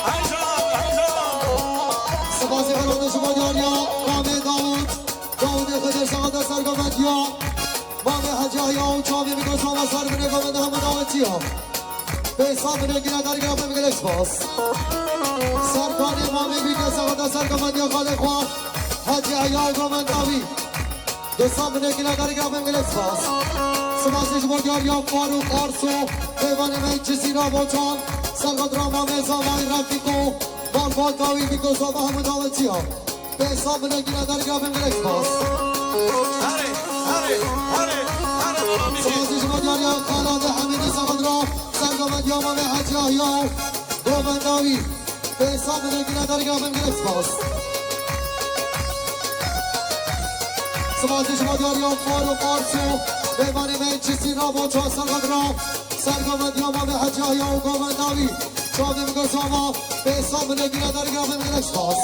Heyja, heyja. Sipasê xelata ji bo diyariya Mamê Dawud. Dawudê Xedir saxata sergovetiya. Mamê Hecî Eya û çavê Mîgozova ser binê govenda hemû dawetiya. Pêsa binê gine dergirabim gelek spas. Serkanê Mamê Bîke saxata sergovetiya xalê xwe Hecî Eya û govenda wî. Dosta binê gine dergirabim gelek spas. Sipasê ji bo diyariya Farûq Arso, mêvanê me Cizîra Botan, serqedra Mamê Zavayî Refîko, Barbata wî Mîgozova hemû dawetiya. Pêsa binê gine dergirabim gelek spas. Herê, herê, herê, herê, bala bijî. Sipasê ji bo diyariya Xaladê Hemîdî Sexedra, sergovetiya Mamê Hecî Yahya û govenda wî. Pêsa binê gine dergirabim gelek spas. Sipasê ji bo diyariya Farûq Arso, mêvanê me Cizîra Botan, serqedra, sergovetiya Mamê Hecî Yahya û govenda wî. Çavê Mîgozova, pêsa binê gine dergirabim gelek spas.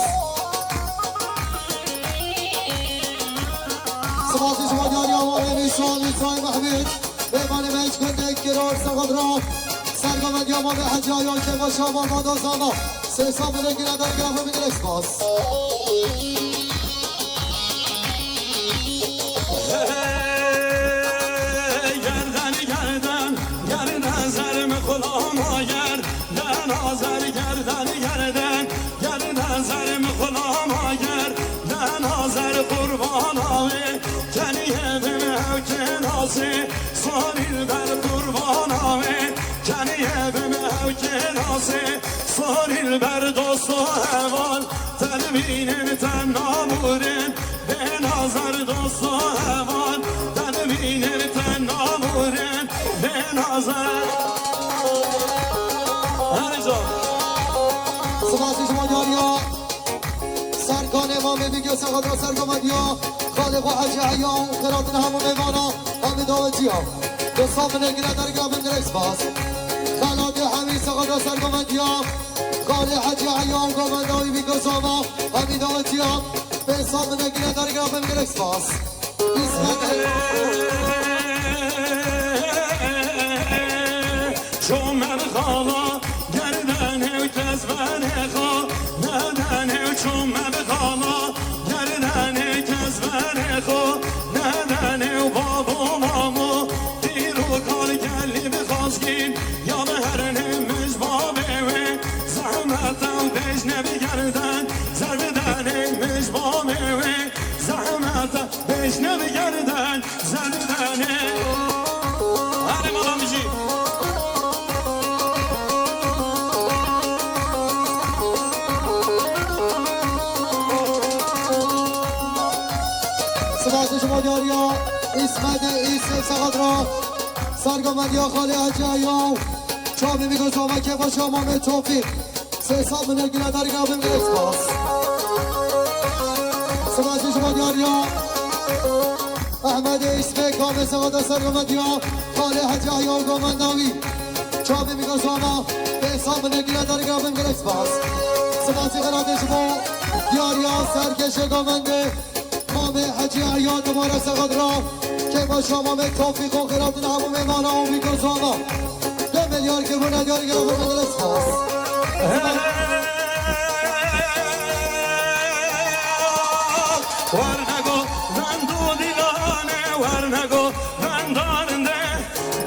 Sipasê ji bo diyariya Mamê Mîsa, Mîsayê Mehmûd, mêvanê me ji gundê Kirar, serqedra, sergovetiya Mamê Hecî Yahya, kêfa şama, Mado Zama. Pêsa binê gine dergirabim gelek spas. Hey, gerden, gerden, gerden, zerm xulama ger. Den azer gerden, gerden, gerden, zerm xulama ger. Den azer qurbana wê, kenî evim hewkê nasê. Sarî ber qurbana wê, kenî evim hewkê nasê. Sarî ber dosto heval, te dibînin te namûrin. Bê nazar dosto heval, te dibînin te namûrin. Bê nazar. Her ca. Sipasê ji bo diyariya Serkanê Mamê Bîke saxata sergovetiya xalê xwe Hecî Eya û xêratina hemû mêvana hemî dawetiya. Dosta binê gine dergirabim gelek spas. Xelatê Hemî saxata sergovetiya xalê Hecî Eya û govenda wî Mîgozova hemî dawetiya. Pêsa binê gine dergirabim gelek spas. Çomer xala, gerdenê û kezbenê xo, nedenê û çomer xala, gerdenê kezbenê xo, nedenê û babo mamo, dîro kal gelî bi xazgîn, ya bi hernê mij babê wê, zehmet ew bêjne bi gerden, zer bidenê mij babê wê, zehmet Bêjne bi gerden, zer bidenê. Hadi bala mijî. Sipasê ji bo diyariya Îsmetê Îsê Sexedra, sergovetiya xalê Hecî Eya û çavê Mîgozova, kêfa şama me Tofîq. Pêsa binê gine dergirabim gelek spas. Sipasê ji bo diyariya Ehmedê Îsmê Kamê saxata sergovetiya xalê Hecî Eya û govenda wî. Çavê Mîgozova, pêsa binê gine dergirabim gelek spas. Sipasê xelatê ji bo diyariya serkêşê govendê Mamê Hecî Eya dubare saxata. Kêfa şama me Tofîq û xêratina hemû mêvana û Mîgozova. Dê Milyar kiribûne, diyar girabûne, gelek spas. Wernego vendu dilane, wernego vendarinde,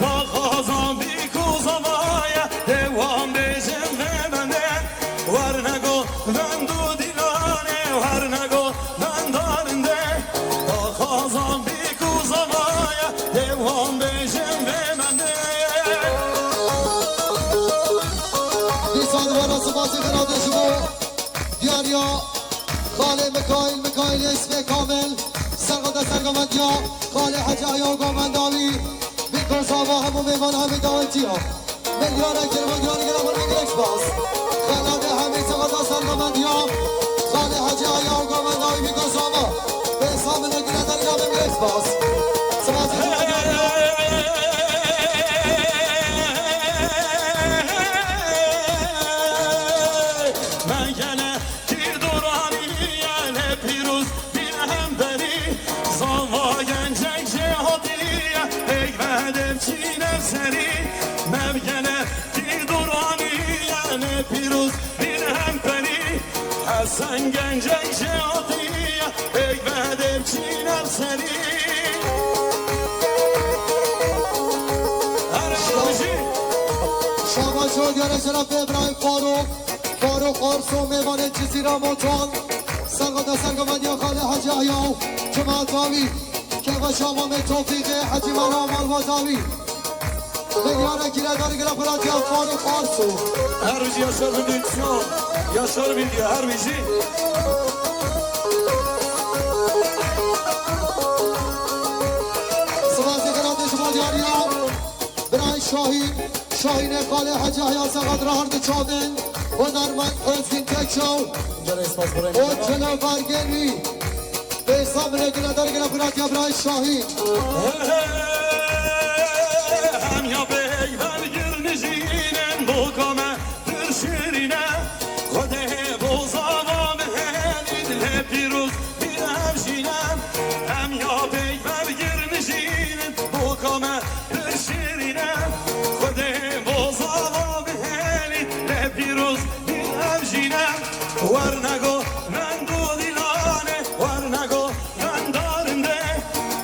daxwazan bîk û zavaye, dewan bêjin vê bende. Wernego vendu dilane, wernego vendarinde, daxwazan bîk û zavaye, dewan bêjin vê bende. Dîsa dibara sipasê xira de ji bo diyariya xalê Mikaîl, Mikaîlê Spê Kamil, serxweda sergomendiya xalê Hecî Eya û gomendiya wî, bîk û zava hemû mêvan hemî dawetiya. Milyarek kiribû, diyar girabûne, gelek spas. Xelatê hemî serxweda sergomendiya xalê Hecî Eya û gomendiya wî, bîk û zava. Pêsa min ê girêdar girabûne, gelek spas. Spas. Mengene ki doraniye ne pîroz bîn hemberî, zava gencek jêhatî ye, pêk vedem çîne serî. Mevgene ki doraniye ne pîroz bîn hemberî, Hesen gencek jêhatî ye, pêk vedem çîne serî. Her rojî. Şabaş û diyare şerefê Îbrahîm Farûq. Farûq Arso, mêvanê Cizîra Mocan, serxweda sergomendiya xalê Hecî Eya û cemaeta wî, kêfa şama me Tofîqê Hecî Mera malbata wî. Milyarek girêdar girabûne, diyar Farûq Arso. Her bijî yaşar bindî, yaşar bindî, her bijî. Sipasê xelatê ji bo diyariya. Birayê Şahîn, Şahînê xalê Hecî Eya, serxweda hard çavên, hunermend Özgün Tekçaw. Gelek spas birayê. O çilo bergên wî. Pêsa min ê girêdar girabûne, diyar birayê Şahîn. Hem ya peyver girnijînin, boka me pir şirîne. Xwedê bo zava bihelî, dilê pîroz bî ev jîne. Hem ya peyver girnijînin, boka me pir şirîne. Xwedê bo zava bihelî, lê pîroz bî ev jîne. Wernego vendo dîlane, wernego vendarinde,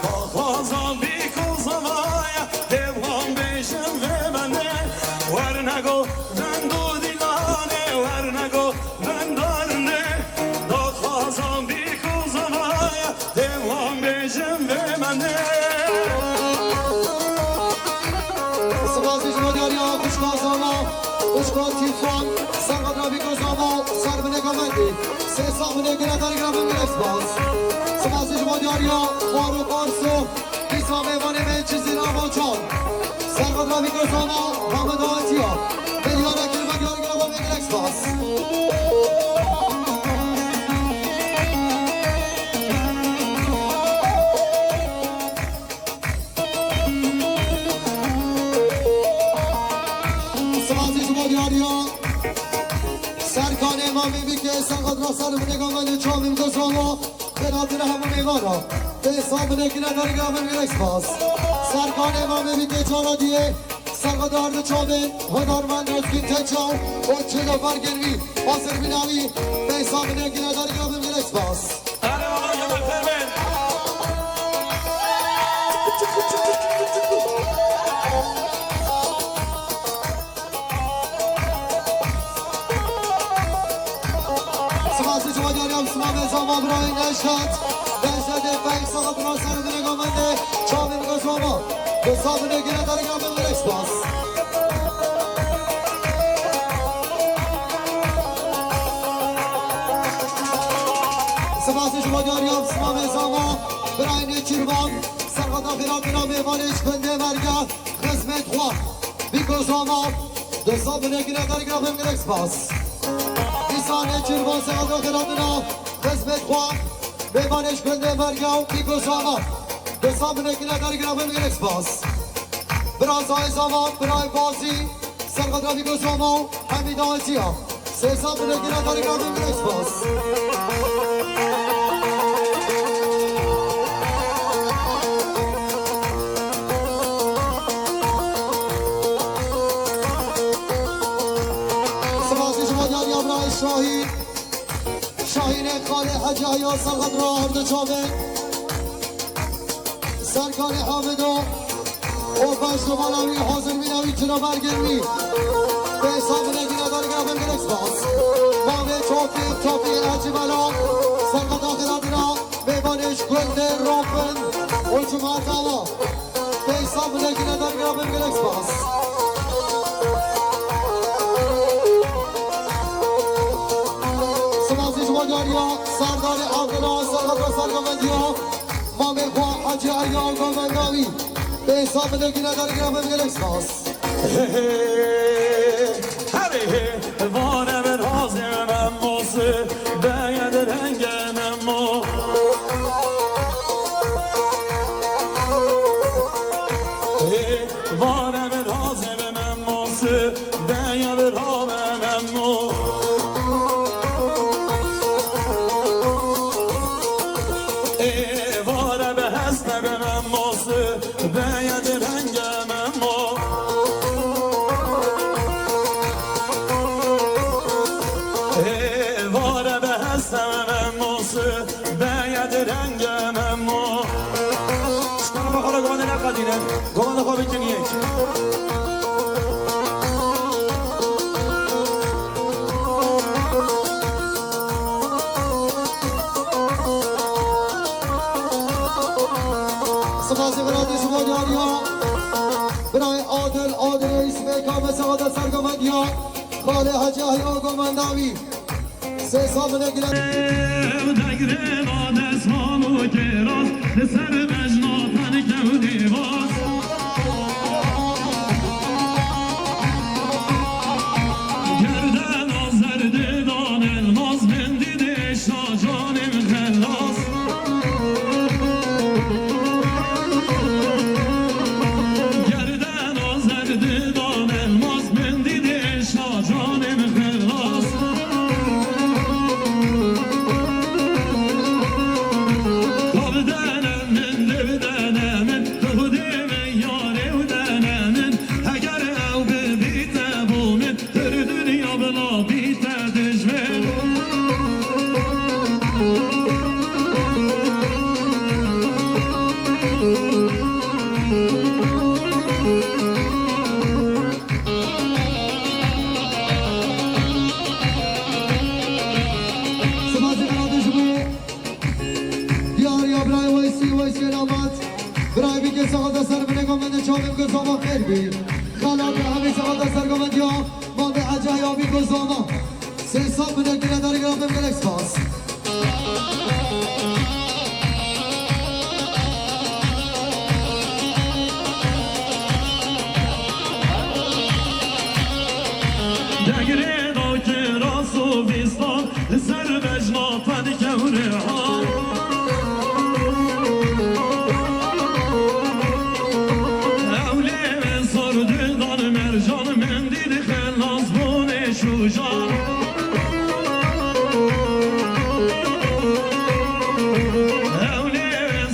daxwazan bîk û zavaye, dê wan bêjin vê bende. Wernego vendo dîlane, wernego vendarinde, daxwazan bîk û zavaye, dê wan bêjin vê bende. Spas ji bo diyariya xwişka Zama, xwişka Tîfan, serxweda bîk û zava, ser binê Gamendî. Pêsa min ê girêdar girabûne, gelek spas. Spas ji bo diyariya Farûq Arso, dîsa mêvanê me Cizîra Mocan. Serxweda bîk û zava, Mehmet Atiya. Milyarek kiribûne, diyar girabûne, gelek spas. Sipasî ji bo diyariya Serkanê Mamê Bikê, serxweda ser binê Gamendê Çavîn Gozalo, xêratî re hemû mêvana. Pêsa min ê girêdar girabûne, gelek spas. Serkanê Mamê Bikê cara diyê, serxweda hard çavên, hunermend Özgün Tekçaw û çilo bergên wî, hazir bîna wî, pêsa min ê girêdar girabûne, gelek spas. Sipasî ji bo diyariya Mismamê Zama, birayê Neşet. Neşetê peysa xwe bira ser binê Gamendê Çavîn Gozalo. Pêsa min ê girêdar girabûne, gelek spas. Sipasî ji bo diyariya Mismamê Zama, birayê Nêçîrvan. Serxweda xêratî re mêvanê ji gundê Merge, Xizmet Xwa, Bîk û Zama, pêsa min ê girêdar girabûne, gelek spas. Dîsa Nêçîrvan, serxweda xêratî re Xizmet Xwa, mêvanê ji gundê Merge û Bîk û Zama, pêsa min ê girêdar girabûne, gelek spas. Bira Zayê Zama, birayê Bazî, serxweda Bîk û Zama û hemî dawetiya. Pêsa min ê girêdar girabûne, gelek spas. Şahî, Şahînê Xalê Hecî Eya Serxet ra ardi çavê. Serkanê Hamido û beş numara wî hazir mîna wî cina bergirmî. Bêsa binekî nedarî girafin gelek spas. Mavê Tofîq, Tofîq Hecî Bela, Serxet Axir Adina, mêvanê ji gundê Rofin û Cumat Awa. Bêsa binekî nedarî girafin gelek spas. Spasî ji bo diyariya Serdarê Aqila, Serdarê Sergovendiya, mamê xwe Hecî Eya Govendawî. Bêsa binekî nedarî girafin gelek spas. Herê, vare bi razê Memo, sibê ye di rengê Memo. Ê, vare bi razê Memo, sibê ye bi ravê Memo. Ê, vare bi heste bi Memo, sibê ye di rengê Memo. Ê, vare bi heste bi Memo, sibê ye di rengê Memo. Şikana xwe xwe re govende neqedîne. Govende xwe bikin yek. Spasî bira dî ji bo diyariya. Birayê Adil, Adil Reis, vêka me saxada Sergovendiya. Xalê Hecî Eya Govendawî. Sê sabine gire. Ev degre da desman û kêras, li ser bejna tenke û dêvas. Gerdena zerdê dan elmas, mendî dêşa canê min xelas. Gerdena zerdê dan elmas, mendî dêşa canê min xelas. Xwe bidene min, lê bidene min, tu Xwedê min, yarê bidene min, heger ew bibîte bo min, pir dinya bila bîte dijmin. Sibasê xwe radê ji bo diyariya birayê Weysî, Weysî Lamat. Birayê bîkê saxada ser binê govende çavê bike zava xêr bî. Xelat Rehemî saxada ser govende ya. Mavê Hecî Eya bî ku zava. Sê sab bine, ginedarî girafin gelek spas. Degirê da kiras û vîstan, li ser bejna te dikewre ha. Ew lê sor didan mercan, mendî dixelas bo nêş û jan. Ew lê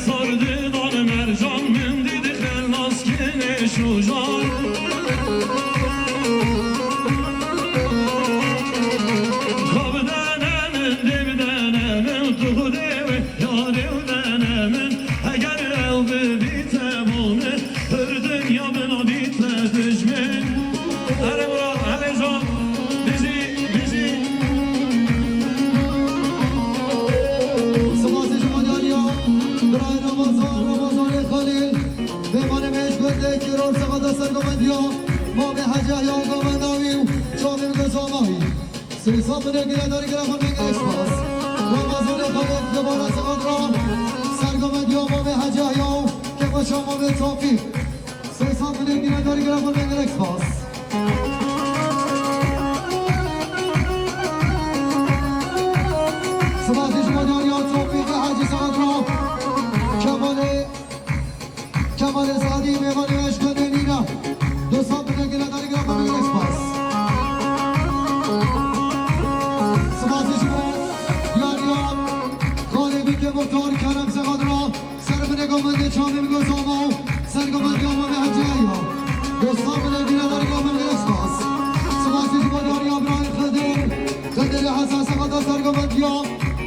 sor didan mercan, mendî dixelas ki nêş û jan. Xwe bidene min, dê bidene min, tu Xwedê wê yarê û dene min. Heger ew bibîte bo min, pir dinya bila bîte dijmin. Erê Murat, erê Can, bijî, bijî. Sipasê ji bo diyariya birayê Ramazan, Ramazanê Xalîl. Mêvanê me ji gundê Kîror saxada ser govend ya. Mavê Hecî Eya govenda wî û çavê min ku zava wî. Sê sab bine, ginedarî girafin gelek spas. Ramazanê Xalîl, dubara saxat ra ser govend ya. Mavê Hecî Eya û kepaşa mavê Tofîq. Sê sab bine, ginedarî girafin gelek spas. Sipasê ji bo diyariya Tofîqê Hecî saxat ra. Kemalê, Kemalê Sadî, mêvanê me ji gundê Nîna. Du sab bine, ginedarî girafin gelek spas. Sipasê ji bo diyariya Xalê Bîkê Muxtar Kerem saxat ra. Ser binê govendê çavê min ku zava û ser govendê Mavê Hecî Eya. Dosta min ê ginedarî Serqeta sergovendiya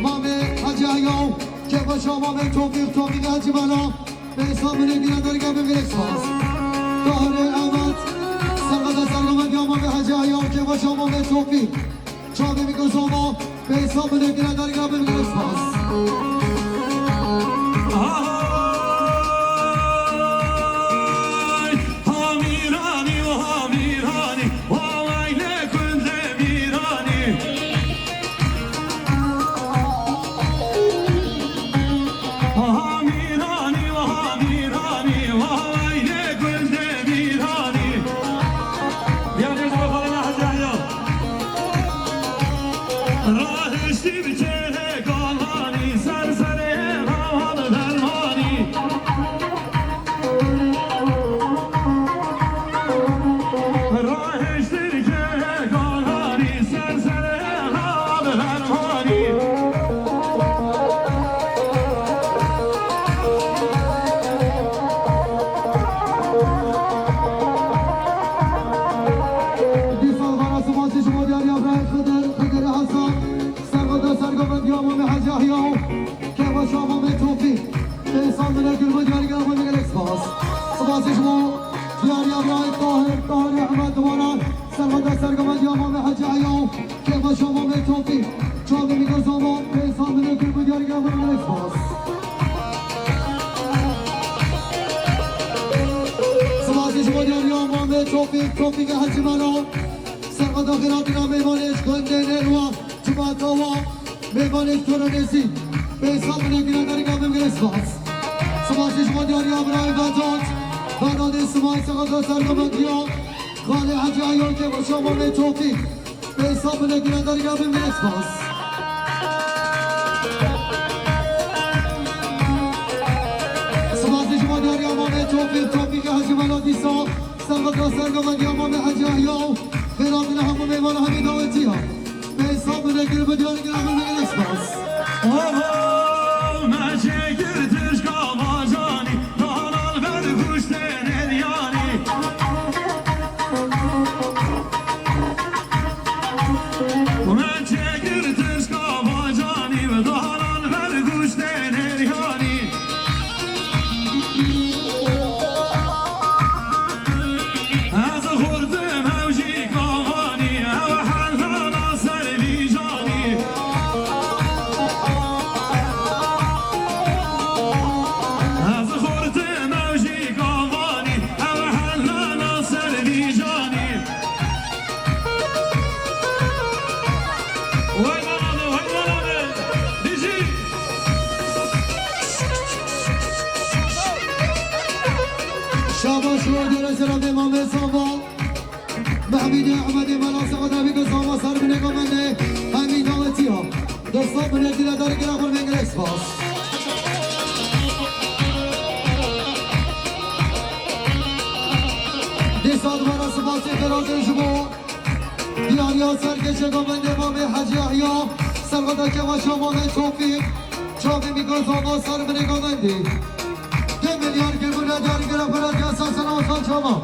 Mamê Hecî Eyaw, kêfa şama Mamê Tofîq, Tofîq Hecî Mela, pêsa binê dîna dergah bin gelek spas. Tahirê Ehmed, serqeta sergovendiya Mamê Hecî Eyaw, kêfa şama Mamê Tofîq, çavê mîkrofona, pêsa binê dîna dergah bin gelek spas. Ay, Hamîranî û Hamîranî, wa weylê gundê Mîranî. Hamîranî û Hamîranî, wa weylê gundê Mîranî. Diyanet Bakanı Hacı Yahya. Rahiştî bi çêrê galanî, ser serê heval dermanî. Rahiştir kê galanî, ser serê heval dermanî. Dîsa vana sibasî ji bo diyariya birayê Xidir, Xidir Hasan. Serqeta sergovendiya Mamê Hecî Yahya û kêfa şama Mamê Tofîq, pêsa binê gul bi diyarî gelek xwe gelek spas. Spas ji bo diyariya birayê Tahir, Tahir Ehmed dibara. Serqeta sergovendiya Mamê Hecî Yahya û kêfa şama Mamê Tofîq, çavê mîkrofona, pêsa binê gul bi diyarî gelek xwe gelek spas. Spas ji bo diyariya Mamê Tofîq, Tofîq Hecî Mela. Serqeta xêratina mêvanê ji gundê Nêrwa. Civata wa mêvanê ji Toronê zî pêsa binê dîna dergah bin gelek spas. Spas ji bo diyariya birayê Vedat. Vedatê Simay serqeta sergovendiya Xalê Hecî Eyaw, kêfa şama Mamê Tofîq, pêsa binê dîna dergah bin gelek spas. Spas ji bo diyariya Mamê Tofîq, Tofîq Hecî Mela dîsa serqeta sergovendiya Mamê Hecî Yahya û xêratina hemû mêvana hemî dawetiya. Pêsa binê gul bi diyarî gelek xwe gelek spas. Avo, me çêkir tişka bacanî, danan ver guştê nêryanî. Me çêkir tişka bacanî, danan ver guştê nêryanî. Ez xurtim ew jî kavanî, ew helana ser vî canî. Ez xurtim ew jî kavanî, ew helana ser vî canî. Wey nana be, wey nana be. Dijî. Şabaş û dere selamê Mamê Sava. Mehmîdê Ehmedê Mela Sexedabî ku Sava ser binê komendê hemî dawetiya. Dosta binê dîna dergah xwe gelek spas. Dîsa dubare sipasê xêratin ji bo diyariya serkêşê komendê Mamê Hecî Yahya, serqeta kêfa şama Mamê Tofîq, çavê mîkrofona ser binê komendê. Dê milyar kêfûne diyarî kira belediya Sasana Hasan Çama.